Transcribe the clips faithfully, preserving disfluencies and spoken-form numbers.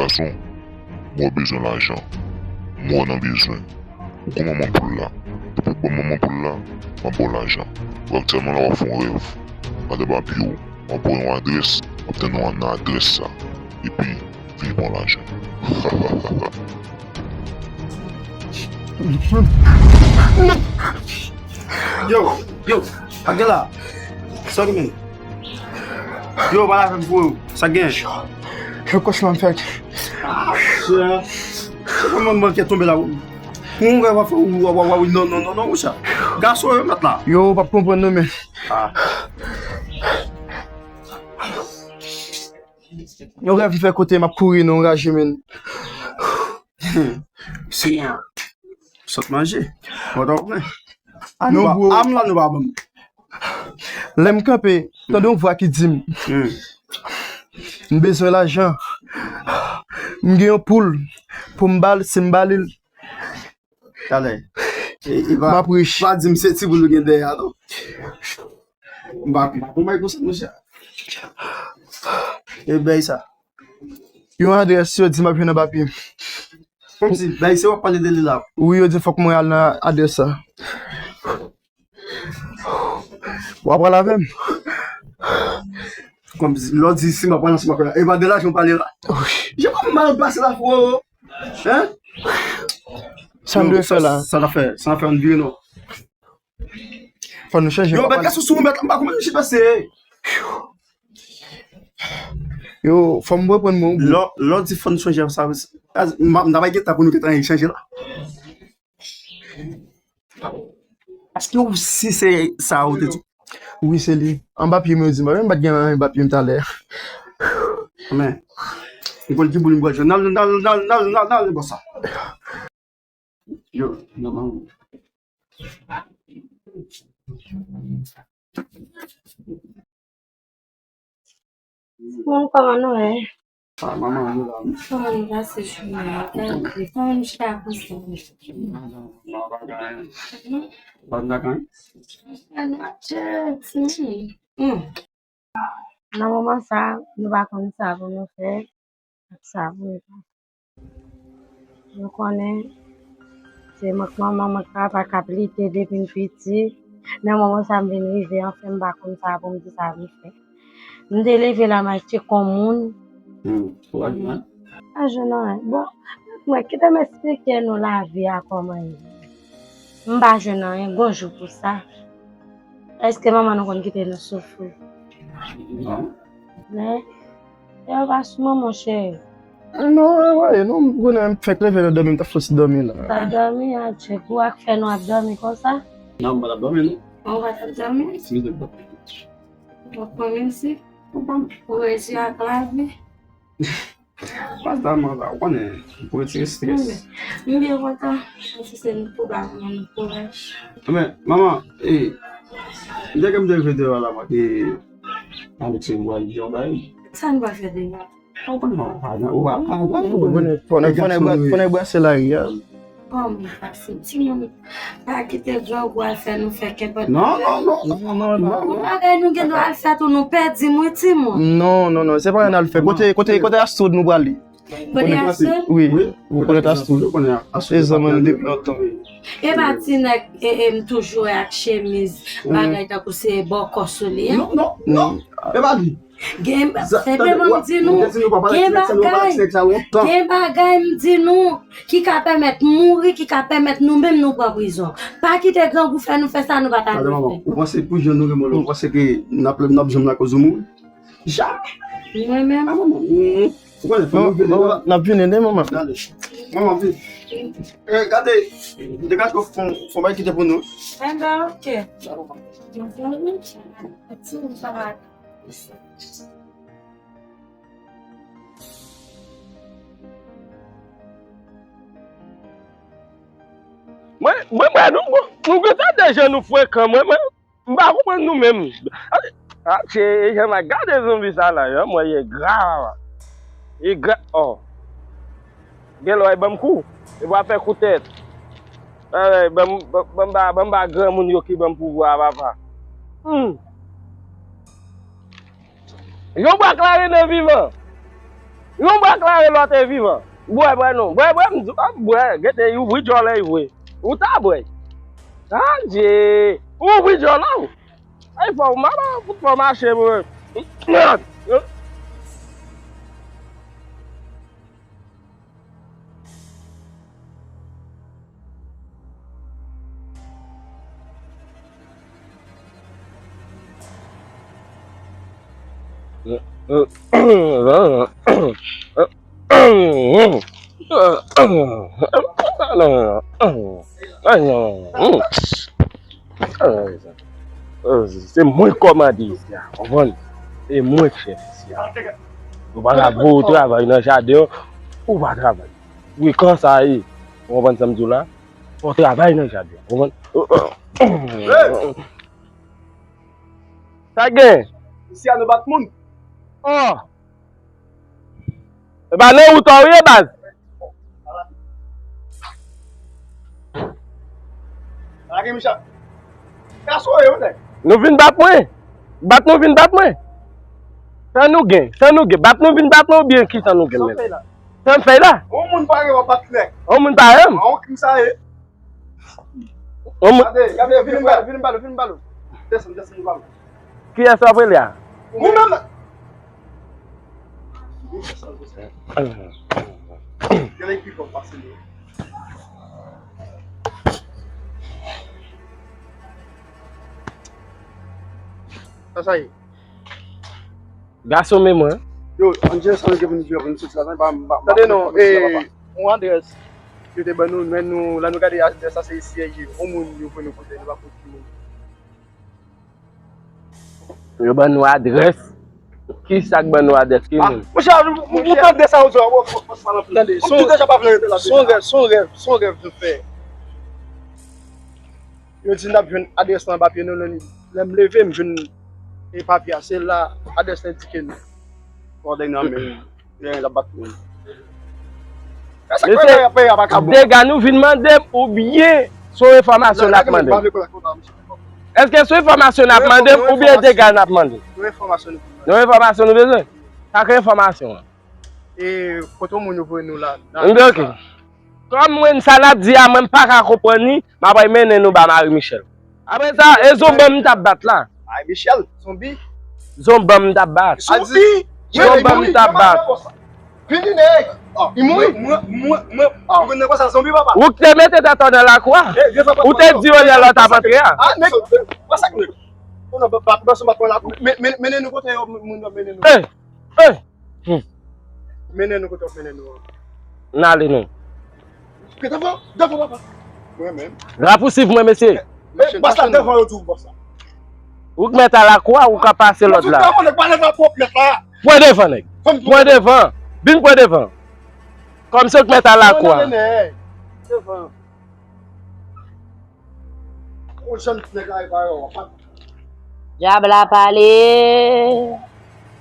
Gason, mwen bezwen lajan. Mwen nan bezwen. Ou konn manman poul la. Depi w ban m manman poul la, m ap ba w lajan. Ou aktyèlman la w ap fè yon rèv. Pandan m ap yo, m ap ba w yon adrès, w ap tann mwen nan adrès sa. Epi, vin pran lajan. Yo, yo, pa gen la. Sa w gen? Yo, pa la fè m pou ou. Sa gen? Yo, kòchma m fè. Ah, chè. Se kòman m manke tonbe la. Pou mwen, w ap fè ou, w ap, w ap, non, non, non, non, monchè. Gason yo mèt la. Yo, w p ap konprann non, men. Ah. Yon rèv m fè kote m ap kouri nan yon raje, men. Senyè, sot manje. Mwen ta pran. Ann ba, ann la nou ba ban m. Lè m kanpe, tande yon vwa ki di m, m bezwen lajan. M gen yon poul pou m ba l, si m ba li l. Talè. M ap rich. Pa di m se ti boul ou gen dèyè a non. M pa konn bay konsa monchè. E bay sa. Yon adrès yo di m ap jwenn nan papye. Kòmsi bay se w ap pale de li la. Wi, yo di fòk mwen al nan adrès sa. W ap pral avè m? Kòmsi lè w di si m ap pral ansanm ak ou la. E pa de lajan w pale la. Jan m mal pase la freo. Hein? Sa n dwe fè la? Sa n ap fè? Sa n ap fè, ann vire non. Fò nou chanje. Yo, bèt gason sou mèt, m pa konn menm jan pase. Yo, fò m reprann mwen. Lò, lò di fò nou chanje sa, m ta bay gentan pou nou gentan chanje la. Èske ou si se sa ou te di? Wi, se li. Anba pye m yo di m, mwen menm m pa t gen anyen anba pye m talè. Men, m konn ki boul m pral jwenn. N al, n al, n al, n al, n al, n al, n al, bò sa. Yo, yo, manman. Bon, kòman nou ye? Ah, manman, nou la, wi. Kòman nou pase jounen an? Kòman nou chita konsa? Bon bagay. Bon bagay. Bon bagay. Hmm. Nan moman sa, nou pa konn sa pou nou fè, ak sa pou nou pa fè. Nou konnen se mank manman, mank papa k ap lite depi m piti. Nan moman sa, m vin rive, anfen, m pa konn sa pou m di sa pou m fè. M te leve la, m achte kon moun. Hmm, ou pa jwenn anyen? Pa jwenn anyen. Bon, mwen, kite m esplike nou lavi a kòman l ye. M pa jwenn anyen, gon jou pou sa. Èske manman nou konn kite nou soufri? Non. Men, yo pa sou manman cheri. Non, e, non, m konnen m fèk leve nan dòmi, m t ap fè ti dòmi la. T ap dòmi, adje, pou ak fè nou ap dòmi konsa? Non, m pa t ap dòmi, non. Ou pa t ap dòmi? Si, m te dòmi. Ou konn mèsi? Ou konn. Ou resi ak lavi? Pas ta man la, ou konnen, pou retire strès. M byen kontan. Mèsi se nou pou ba mwen kouraj. Men, manman, e, dèke m te rive deyò la, mwen te annik se mwen di yon bagay. Sa nou pral fè deyò? Ou konn non, pa gen, ou pa, pa gen. Fò n, fò n, fò n brase lari a. Kòman pase timoun pa kite grangou al fè nou fè kenpòt. Non, non, non, non, non, non. Yon bagay nou gen dwa al fè tou, nou pèdi m wi timoun. Non, non, non, se pa ann al fè. Kote, kote, kote Astrid nou prale? Kote Astrid? Wi, ou konnen Astrid. Se zanmi m depi lontan. E pa ti nèg, e, e, m toujou wè ak chemiz, bagay tankou se bòkò sou li a. Non, non, non. E pa li. Gen, senpleman m di nou, gen bagay, gen bagay m di nou ki ka pèmèt mouri, ki ka pèmèt nou menm nou pran prizon. Pa kite grangou fè nou fè sa nou pa ta dwe fè. Ou panse pou jan nou renmen w la, ou panse ke n ap, n ap janm lakoz ou mouri? Jamè! Mwen menm? A manman, ou konnen fò nou vini la. N ap vini wi manman. Gade. Manman, vin. E, gade, degaje w fon, fon bay kite pou nou. Enben, oke. Mwen fè yon ti travay. Mwen, mwen, mwen, nou, nou gen tan de jan nou frekan, mwen, mwen, m pa konprann nou menm. Ah, che, jan m ap gade zonbi sa la, jan mwen ye gra, papa. E gra, oh. Gen lè w ban m kou, e w ap fè kou tèt. Eh, ban m, ban, ban m ba, ban m ba granmoun yo ki ban m pouvwa, papa. Hmm. Yon bwa klare nan vivan. Yon bwa klare lòt e vivan. Bwè, bwè non. Bwè, bwè, m di, ah, bwè, gete, ouvri djòl e vwe. Ou ta bwè. Adje. Ouvri djòl la ou. Ay, fò w mal, fò w mache, bwè. Se mwen k kòmande isi a, konprann? Se mwen k chèf isi a. Ou pa ka voye w travay nan jaden an, ou pa travay. Frekan sa ye. Ou konprann sa m di w la? Fò w travay nan jaden an, konprann? Sa gen? Isi a nou bat moun. Oh! E pa nan wout ou ye, baz. Lage Michel. Gason yo, nèg. Nou vin bat mwen. Bat nou vin bat mwen. Sa nou gen? Sa nou gen? Bat nou vin bat mwen oubyen ki sa nou gen menm? Sa m fè la? Yon moun parèy w ap bat nèg. Yon moun parèy m? Yon krim sa ye. Yon moun... Gade, gade, vin ba, vin ba, vin ba. Desann, desann, vin ba. Kiyès w ap rele a? Ou menm. Gade ki fò pase yo. Sa sa ye? Gason men mwen. Yo, Angel, sa nou gen pou nou di pou nou soti la, pa, pa, pa... Tande non, e, yon adrès yo te ban nou, men nou, la nou gade adrès la, se isi ye, yon moun yo voye nou kote, nou pa konn ki moun. Yo ban nou adrès. Ki sa k ban nou adrès? Ki moun? Monchè, ou tande sa ou di a? Tande, se yon rèv, se yon rèv, se yon rèv nou fè. Yo di n ap jwenn adrès lan anba pye nou, lè, lè m leve, m jwenn e papye a, se la adrès lan endike nou. Kòdèy nan men, lè l ap bat moun. Mesye, dega nou vin mande m oubyen se yon enfòmasyon n ap mande m? Èske se yon enfòmasyon n ap mande m oubyen dega n ap mande? Se yon enfòmasyon nou bezwen. Sa k enfòmasyon an? E kote moun yo voye nou la? M di, ok. Kòm mwen, sa n ap di a, mwen, m pa ka konprann li, m ap al mennen nou ba Marie Michel. Apre sa, e zonbi m t ap bat la. Marie Michel, zonbi? Zonbi m t ap bat. Zonbi? Zonbi m t ap bat. Vini, nèg. Li mouri? Mwen, mwen, mwen, mwen, mwen, konsa zonbi, papa. Ou te mete tèt ou nan lakou a. Ou te di yo lè lòt ap antre a. Ah, nèg, pa sa k nèg. Ou nan bat, bat, bat, bat, lakou. Men, men, mennen nou kote yo, moun yo mennen nou. Eh, eh. Hmm. Mennen nou kote w ap mennen nou an. N ale non. Ke devan, devan papa. Mwen menm. Rapousiv mwen, mesye. Eh, bòs la devan yo di w bòs la. Ou k mèt a lakou a, ou ka pase lòd la. Devan nèg, pa devan twòp mèt la. Pran devan nèg. Pran devan. Vin pran devan. Kòm se ou k mèt a lakou a. Devan. Dyab la pale,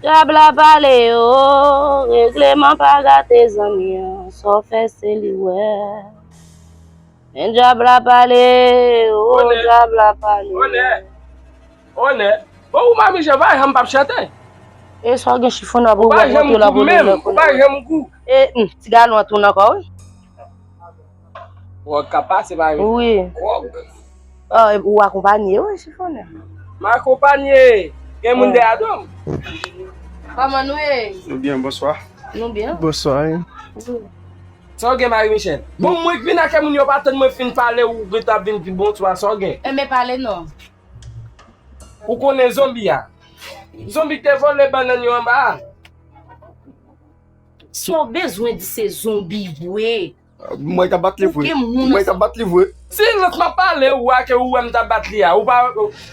dyab la pale, o, regleman pa gate zanmi an, sa w fè se li wè. Men dyab la pale, o, dyab la pale. Onè, onè. Bon, ou pa Michel, pa janm p ap chante. E sa w gen chifon nan pou w ap monte la pou nou. Ou pa janm gou. E, hmm, ti galon an tounen ankò, wi. Wòg k ap pase pa vin. Wi. Wòg. Ah, ou akonpanye, wi, chifonnè. M akonpanye. Gen moun dèyè do m. Kòman nou ye? Nou byen, bonswa. Nou byen. Bonswa, wi. Wi. Sa w gen, Marie Michel? Bon, mwen k vin ak moun yo pa tann mwen fin pale, ou gentan ap vin di bonswa, sa w gen? Enben pale non. Ou konnen zonbi a? Zonbi k te vòlè bannann yo anba a. Si w bezwen di se zonbi vre. Mwen t ap bat li vre. Mwen t ap bat li vre. Si lòt m ap pale ou a ke ou wè m t ap bat li a, ou pa,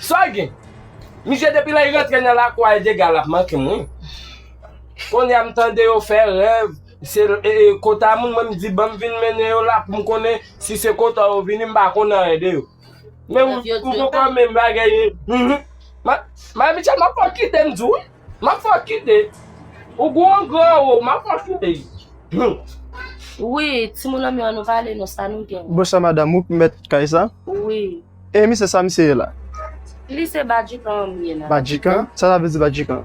sa gen? Misye depi lè li rantre nan lakou a, e dega l ap manke m, wi. Kounye a m tande yo fè rèv, se e, e, kota moun, mwen m di ban m vin mennen yo la pou m konnen si se kota yo vini, m pa konn anyen de yo. Men ou, ou poko menm bagay. Mhm. Ma, ma Michel, m ap fè w kite m di w, wi. M ap fè w kite. Ou gwo gran ou, m ap fè w kite. Hmm. Wi, timoun nan men an nou pale non, sa nou gen. Bonswa madanm, ou k mèt kay sa? Wi. E misye sa misye ye la? Li se Badjikan li ye la. Badjikan? Sa sa vle di Badjikan?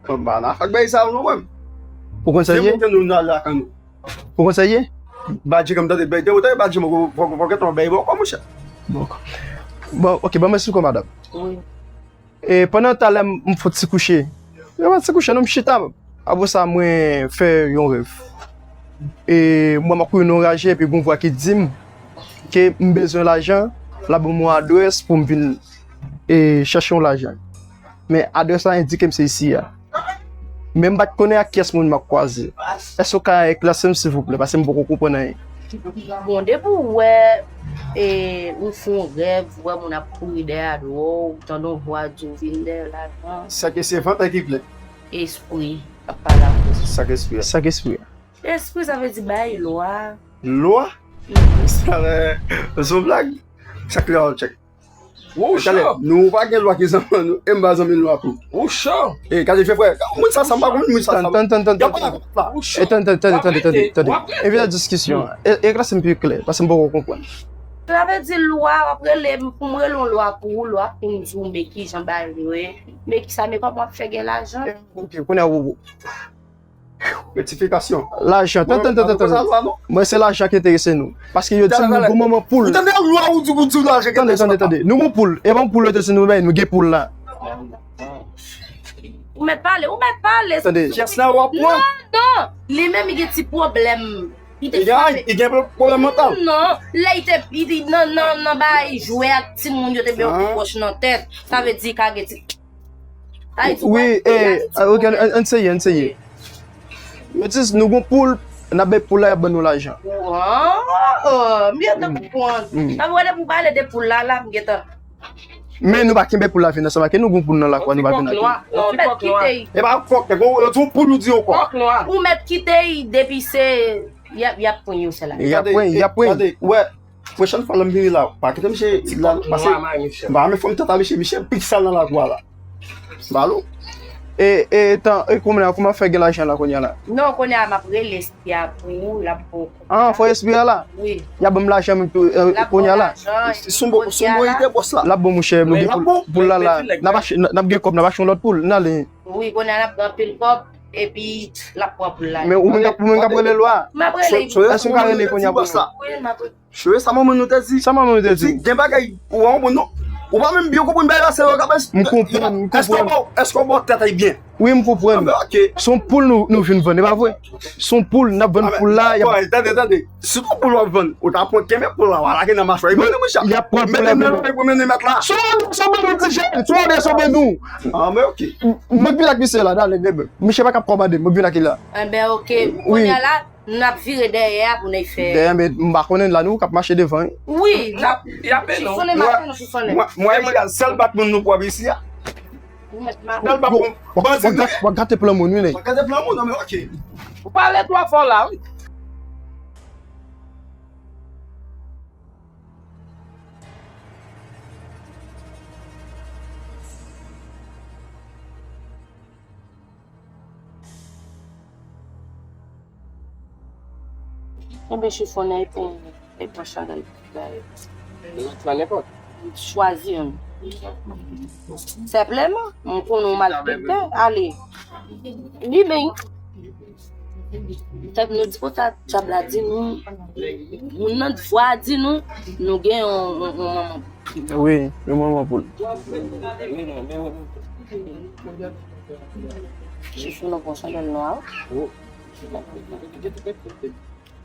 Bon, ba la, ak bay sa nou wè. Ou konn sa ye? Se moun ke nou nan la kan nou. Ou konn sa ye? Badjikan, tande, bay, te ou tande Badjikan, fò, fò, fò, fò, bay, bon, kòman chè? Bon. Bon, ok, bon, mèsi kou madanm. Wi. E pandan talè m, m fè ti kouche. Yo pa ti kouche non, m chita. Apre sa, mwen fè yon rèv. E mwen, m ap kouri nan yon raje, epi gon vwa ki di m ke m bezwen lajan, l ap ban m yon adrès pou m vin, e, chèche yon lajan. Men adrès la endike m se isi a. Men m pa t konnen ak kiyès moun m ap kwaze. Èske w ka eklèsi m, silvouplè, paske m poko konprann anyen. Bon, depi w wè, e, ou fè yon rèv, ou wè moun ap kouri dèyè dwòl, ou tande yon vwa di w vin dèyè lajan. Sa ke se vant ki plen. Espri ap pale ak ou. Sa ke espri a. Sa ke espri a. Espri sa vle di bay lwa. Lwa? Mhm. Sa vle, se yon blag. Sa klè, tchèk. Ou cho. Nou pa gen lwa ki zanmi nou, e m pa zanmi lwa tou. Ou cho. E, gade, fè frè, moun sa, sa m pa konn moun sa, sa. Tann, tann, tann, tann, tann. Ou cho. E, tann, tann, tann, tann, tann, tann. W ap rete, w ap rete. Evite diskisyon. E, eklèsi m pi klè, paske m poko konprann. Sa vle di lwa, w ap rele m, pou m rele yon lwa pou ou, lwa pou m di w, men kijan bagay yo ye, men kisa, men kòman w ap fè gen lajan. E, ok, kounye a, ou, Rektifikasyon. Lajan, tann, tann, tann, tann. Mwen, se lajan ki enterese nou. Paske yo di m nou gon manman poul. Ou tande lwa ou di, ou di lajan ki enterese nou. Tande, tande, tande. Nou gon poul. E pa yon poul yo te di nou bay, nou gen poul la. Ou mèt pale, ou mèt pale. Tande. Pyès la w ap pran. Non, non. Li menm, li gen ti pwoblèm. Li te frape. Li gen pwoblèm mantal. Non. Lè li te, li te nan, nan, nan bay jwè ak timoun, yo te met yon kou wòch nan tèt. Sa vle di, ka gen ti Wi, e, ok, ann, ann seye, ann seye. Yo di nou gon poul, n ap bay poul la, y ap ban nou lajan. Oh, m gentan konprann. Sa vle di pou pale de poul la, la, m gentan. Men nou pa kenbe poul la vin ansanm ak nou, gon poul nan lakou a, nou pa vin ak li. Non, ou mèt kite l. E pa kòk, yo di yon poul, ou di yon kòk. Ou mèt kite l depi se, y ap, y ap pran yo, se la. Y ap pran, y ap pran. Gade, wè. Pwochèn fwa lè m vini la, pa kite misye la, pase, m pa renmen fòm tèt a misye, misye pi sal nan lakou a la. Balo. E, e, tan, e, kòman, kòman fè gen lajan la kounye a la? Non, kounye a m ap rele espri a pou ou, l ap bon. Ah, fò espri a la? Wi. Y ap ban m lajan, men, pou, e, kounye a la? Se yon bon, se yon bon ide, bòs la. L ap bon, monchè, m gen poul, poul la la. N ap achte, n ap gen kòb, n ap achte yon lòt poul, n ale. Wi, kounye a n ap gen anpil kòb, epi l ap pran poul la. Men ou menm k ap, ou menm k ap rele lwa? M ap rele. Èske m ka rele kounye a pou ou? Wi, m ap rele. Chwe, sa manman nou te di. Sa manman nou te di. Di, gen bagay, ou pa konprann non. Ou pa menm byen konprann bagay la, se yo k ap. M konprann, m konprann. Èske w ba, èske w ba tèt ay byen? Wi, m konprann. Ah, ben, ok. Se yon poul nou, nou vin vann, e pa vre? Se yon poul, n ap vann poul la, y ap. Bon, tande, tande. Si se yon poul w ap vann, ou ta pran kenbe poul la, w a lage nan machwa. Li vann, monchè. Y ap pran poul la. Men, men, men, men, men, mèt la. Se yon, se yon bannou di jèn, se yon de, se yon bannou. Ah, men, ok. M, m vin ak misye la, dale, debe. Misye pa k ap kòmande, m vin ak li la. Enben, ok. Wi. Kounye a la, N ap vire dèyè a pou n fè. Dèyè, men m pa konnen la, nou k ap mache devan, wi. Wi, n ap, y ap, non. Chifone maten, nou chifone. Mwen, mwen, mwen, sèl bat moun nou pwòp isi a. Sèl bat moun. Bandi nou ye. W ap gate plan moun, wi, nèg. W ap gate plan moun, non, men ok. Ou pale twò fò la, wi. Enben, chifonnè, e pran, e pran chandèl. Lòt la nenpòt. Chwazi youn. Senpleman, m konnen w malfektè. Ale. Li ben. Tèt nou di konsa, dyab la di nou, moun nan vwa di nou, nou gen yon, yon, yon manman. Wi, yon manman poul. Chifon nan pran chandèl nwa. Wi.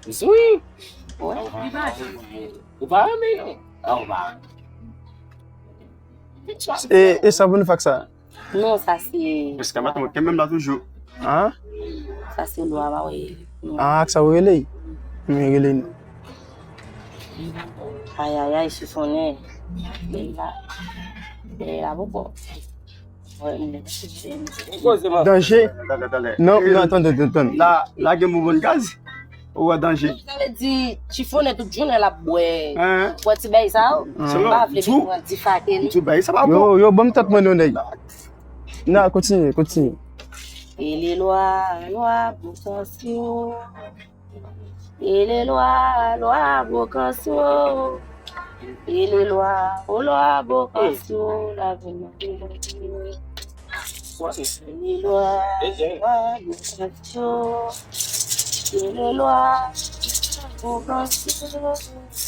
Wi. Ou pa renmen non. E, e sa pou nou fè ak sa? Non, sa se. Eskamatò mwen kenbe m la toujou. An? Sa se lwa pa wè. Ah, ak sa ou rele? Mwen rele nou. Ayayay, chifonnè. Bèl la. E la poko. Danje. Talè, talè. Non, non, tann, tann, tann, tann. La, la gen bonbon gaz. Ou wè danje. Sa vle di, chifonnen tout jounen l ap bwè. Bwè ti bèy sa yo. M pa vle vin pran difake li. Yo, yo, ban m tèt mwen non, nèg. Nan, kontinye, kontinye. E le lwa, lwa, bokansyon. E le lwa, lwa, bokansyon. E le lwa, o lwa, bokansyon, la vi mande. E le lwa, lwa, bokansyon. E le lwa, bokansyon. E le lwa, bokansyon, la vi mande.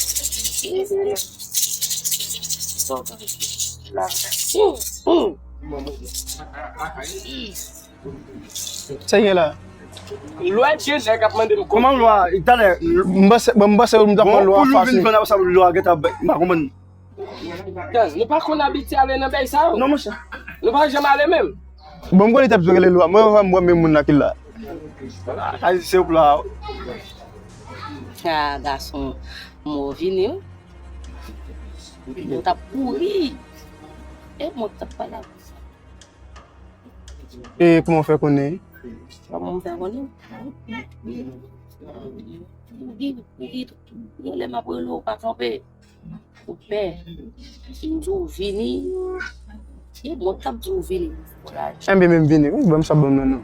Sa gen la? Lwa gen nèg ap mande m kòman lwa, talè. M panse, bon, m panse m t ap pran lwa fasil. Pou nou vin pran sa lwa gentan, m pa konprann. Gaz, nou pa konn abitye ale nan bèy sa yo. Non, monchè. Nou pa janm ale menm. Bon, m konnen t ap rele lwa. Mwen, mwen, mwen, men moun la ki la. Sa se pou la. Ah, gason, mwen vini, wi. Mwen t ap kouri. E mwen t ap pale. E kòman w fè konnen? Kòman m fè konnen? Kouri, kouri, kouri, lè m ap rele w pa kanpe. Ou pè. M di w vini. E bon, t ap di w vini. Enben, men m vini. Wi, ban m sa ban m nan, non.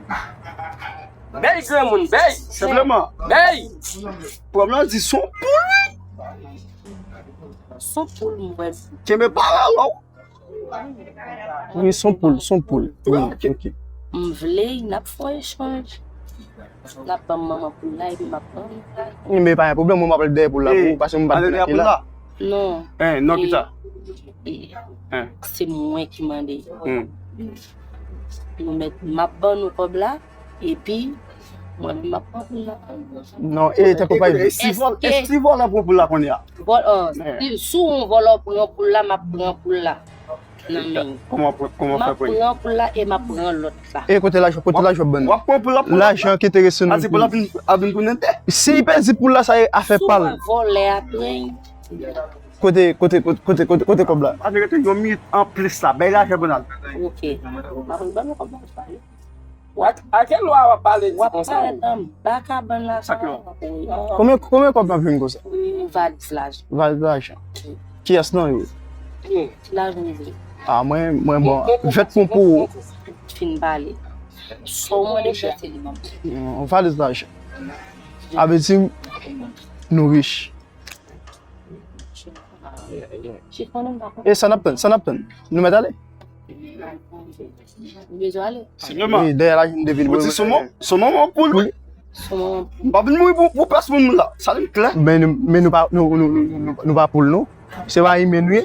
Bèy granmoun, bèy. Senpleman. Bèy. Pwoblèm lan di son poul. Son poul, m wè. Kenbe pa la, lò. Wi, son poul, son poul. Wi, ok. M vle, n ap fè yon echanj. N ap ban m manman poul la, epi m ap ban nou la. Wi, men pa gen pwoblèm, mwen m ap al dèyè poul la pou ou, paske m pa t vin ak li la. Non. Hein, non, ki sa? Se mwen ki mande. Nou mèt, m ap ban nou kòb la. Epi, mwen menm m ap pran poul la. Non, e tankou pa. E si vòl, e si vòlè pran poul la kounye a? Vòl, si, si yon vòlè pran poul la, m ap pran poul la nan men w. Kòman, kòman fè pou? M ap pran poul la e m ap pran lòt la. E kote lajò, kote lajò ban nou? W ap pran poul la, poul la. Lajan ki enterese nou. Ase poul la vin, a vin pou nèt. Si li pèdi poul la, sa e afè pa l. Si w pa vòlè apre. Kote, kote, kote, kote, kote, kote kòb la? Pa vin rete yon minit anplis la, bay lajan pou n al. Ok. M ap ban nou kòb la. A, a ki lwa w ap pale di konsa? W ap parèt anba kabann la. Sa k lwa? Konbyen, konbyen kòb n ap jwenn konsa? Yon valiz lajan. Valiz lajan. Kiyès nan yo? Ti lajan ou vle. A, mwen, mwen bon. Jwèt pou, pou ou. Fin pale. Sa w mande, jwèt se li m ap di. Yon valiz lajan. A vle di, nou rich. E sa n ap tann, sa n ap tann. Nou mèt ale? Ou bezwen ale? Senpleman. Wi, dèyè la, jwenn de vil. Ou di sou mwen, sou mwen, mwen poul. Sou mwen. M pa vin mouri pou, pou pès moun la. Sa li klè. Men nou, men nou pa, nou, nou, nou, nou, nou pa poul, non. Se pa imen nou ye.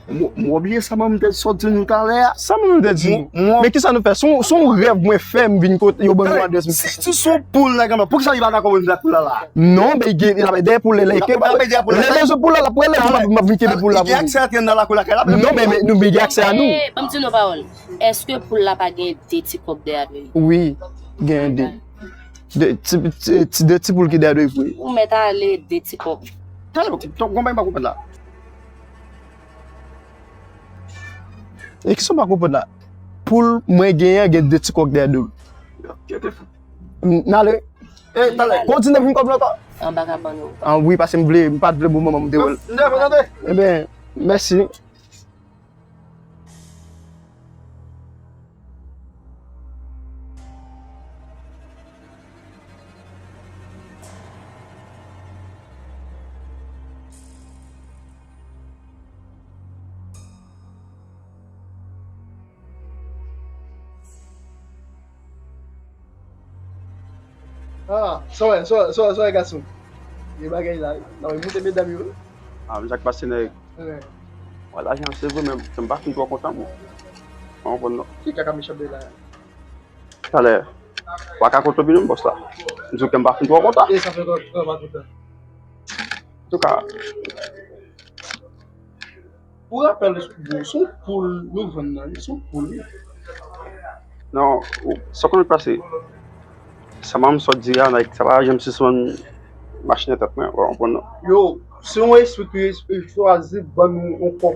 Mwen, mwen bliye sa manman m te sot di nou talè a. Sa manman m te di nou? Men kisa nou fè? Se yon, se yon rèv mwen fè, m vin kote yo ban nou adrès m. Si, si se yon poul nèg an, poukisa li pa dakò pou vin ak poul la la? Non, men gen, l ap dèyè poul la, l ap kenbe poul la. Lè bezwen poul la, l ap rele m, m ap vin kenbe poul la pou li. Gen aksè antre nan lakou lakay la. Non, men, men nou, men gen aksè a nou. Ban m di nou pawòl. Èske poul la pa gen de ti kòk dèyè de? Wi, gen de. De ti, ti, ti, de ti poul ki dèyè de vre. Ou mèt ale de ti kòk. Talè, gon bagay m pa konprann la. E kisa w pa konprann la? Poul mwen genyen an gen de ti kòk dèyè do l. N ale. Kontinye vin kòb la ankò. Anba kabann ou. An wi, paske m vle, m pa t vle bon manman m te wè l. Enben, mèsi. Ah, sa w wè, sa w wè, sa w wè, sa w wè, gason. Gen bagay la, nan moute medam yo. Ah, men sa k pase, nèg. Wè, lajan se vre, men m pa fin twò kontan, bon. Ou konprann, non? Ki kaka mechan de la? Talè, w pa ka kontan vin, bòs la. M di w ke m pa fin twò kontan. E sa fè twò, twò pa kontan. Antouka, pou rapèl, bon, se yon poul nou vann nan, se yon poul, wi. Non, ou, sa w konnen k pase? Sa manman m sot di a, nèg, sa pa janm sispann mache nan tèt mwen, ou konprann, non? Yo, se yon espri ki chwazi ban nou yon kòb.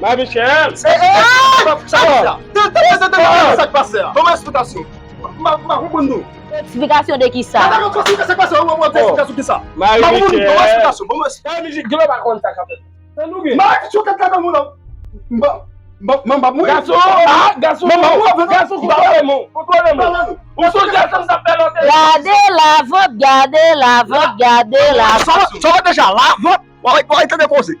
Marie Michel. Sa k pase a? Tande, tande, tande, tande sa k pase a. Ban mwen esplikasyon. M pa konprann nou. Eksplikasyon de ki sa? Sa k pase a? Ban mwen esplikasyon ki sa? Marie Ban mwen Michel. Esplikasyon. Ban mwen esplikasyon. Marie Michel, glo pa konn sa k ap fèt. Tande ou gen. Marie Michel, kaka moun nan. M pa m pa mouri. Gason, ah, gason, Ban mwen esplikasyon. gason, kontwole mwen, kontwole mwen. Ou sonje sa m t ap fè lòt. Gade lavant, gade lavant, gade lavant. Sa w deja lavant. Ou pa tande koze.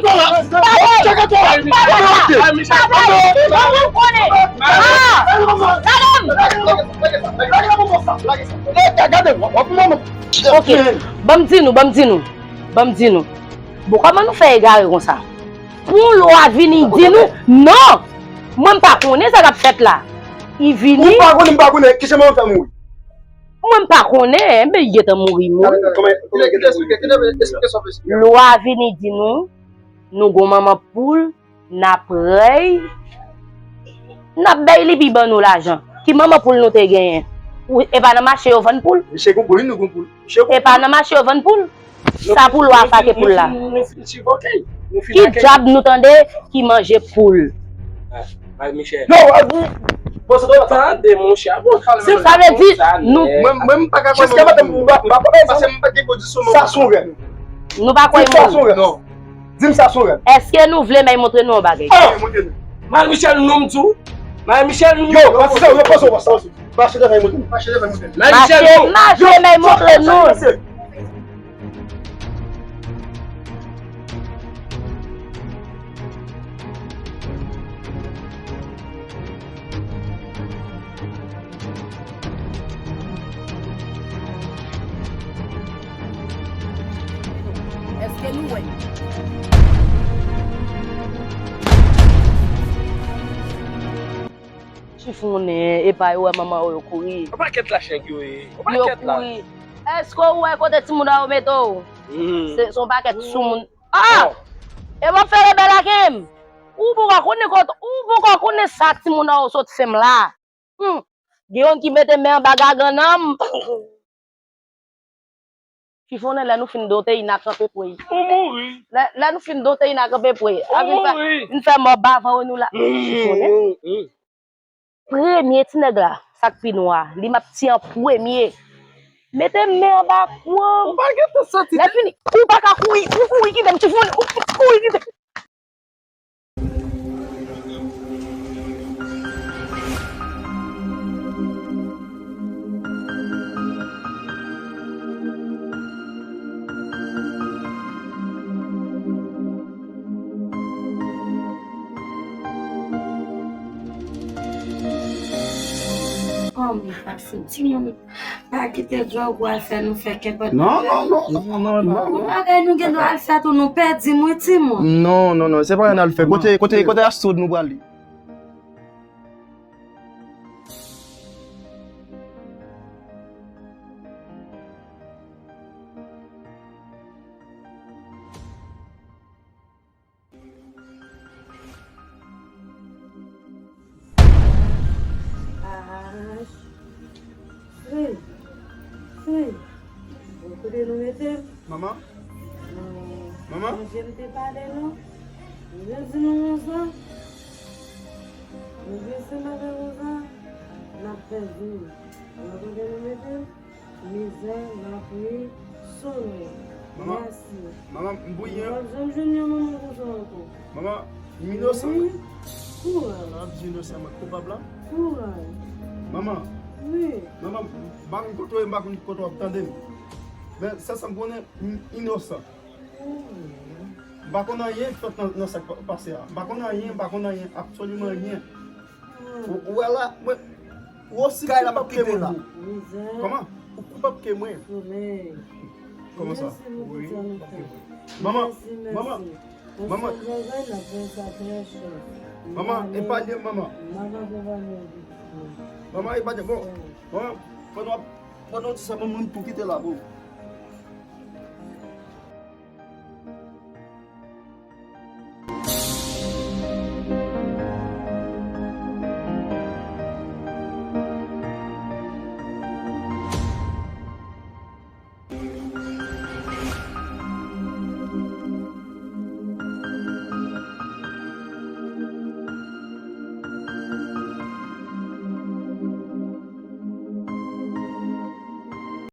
Pale! Pale! Pale! Pale! Pale! Gade m! Ok, ban m di nou, ban m di nou, ban m di nou. Bon, kòman nou fè egare konsa? Pou lwa vini di nou, non! Mwen m pa konnen sa k ap fèt la. I vini. Ou pa konnen, m pa konnen, kijan mwen fè mouri? Mwen m pa konnen, enben, li gentan mouri, mouri. Kite, kite, esplike, kite, esplike sa, mesye. Lwa vini di nou, nou gon manman poul, n ap rèy, n ap bay li pi ban nou lajan. Ki manman poul nou te genyen? Ou, e pa nan mache yo vann poul? Misye gon poul, nou gon poul. Misye gon poul. E pa nan mache yo vann poul? Sa pou lwa sa ke poul la? Ki dyab nou tande ki manje poul? Bay Michel. Non, tande, monchè. Sa vle di, nou, mwen, mwen, m pa ka kwè, paske m pa gen pozisyon, sa se yon rèv. Nou pa kwè sa se yon rèv. Non. Di m sa se yon rèv. Èske nou vle m al montre nou yon bagay? Marie Michel, non, m di w. Marie Michel, non. Yo, pase sa, yo, pase sa, pase sa. Mache devan, montre nou. Mache devan, montre nou. Marie Michel, non. Mache, mache, montre nou. Èske nou wè? Chifonnen, epa yo wè manman yo, yo kouri. Yon pakèt lach nèg yo ye. Yon pakèt lach. Yo kouri. Èske ou wè kote timoun an yo mete w? Se, se yon pakèt soumoun. Ah! E w ap fè rebèl ak m? Ou poko konnen kote, ou poko konnen sa timoun an yo sot fè m la. Hmm. Gen youn ki mete men anba gagann an m. Chifonnen, lè nou fin dote, i n a kanpe pou li. Ou mouri. Lè, lè nou fin dote, i n a kanpe pou li. Ou mouri. Vin fè mò bavan nou la. Chifonnen. Premye ti nèg la, sa k pi nwa, li m ap tiye an premye. Mete men anba kou an. Ou pa gentan santi. Lè fini, ou pa ka kouri, ou kouri kite m, Chifonnen, ou kouri kite m. Kòm pase timoun. Pa kite djòl pral fè nou fè kenpòt bagay. Non, non, non, non, non, non. Yon bagay nou gen dwa al fè tou, nou pèdi m wi timoun. Non, non, non, se pa anyen n al fè. Kote, kote, kote Astrid nou prale? Ach. Frè. Frè. Bon, kote nou mete m? Manman? Manman? Sonje m te pale nou. M te di nou konsa. M te di madan konsa. N ap pèdi nou. Bon, kote nou mete m? Mizè, lapli, solèy. Manman, mèsi. Manman, m bouyi. Ou p ap janm jwenn yon manman konsa ankò. Manman, m inosan. Wi. Kouraj. Manman, m di inosan, mwen koupab la. Kouraj. Manman. Wi. Manman, m pa konn kote w ye, m pa konn kote w ap tande m. Men, sèl sa m konnen, m inosan. Wi. M pa konn anyen k fèt nan, nan sa k pa, pase a. M pa konn anyen, m pa konn anyen, absoliman anyen. Ou, ou wè la, mwen, ou osi koupab ke mwen. Kòman? Ou koupab ke mwen. Kòman sa? Wi. Manman, manman, manman. Manman, epa de manman. Manman, epa de, bon. Manman, pandan w ap, pandan w di sa, manman, m tou kite la, bon.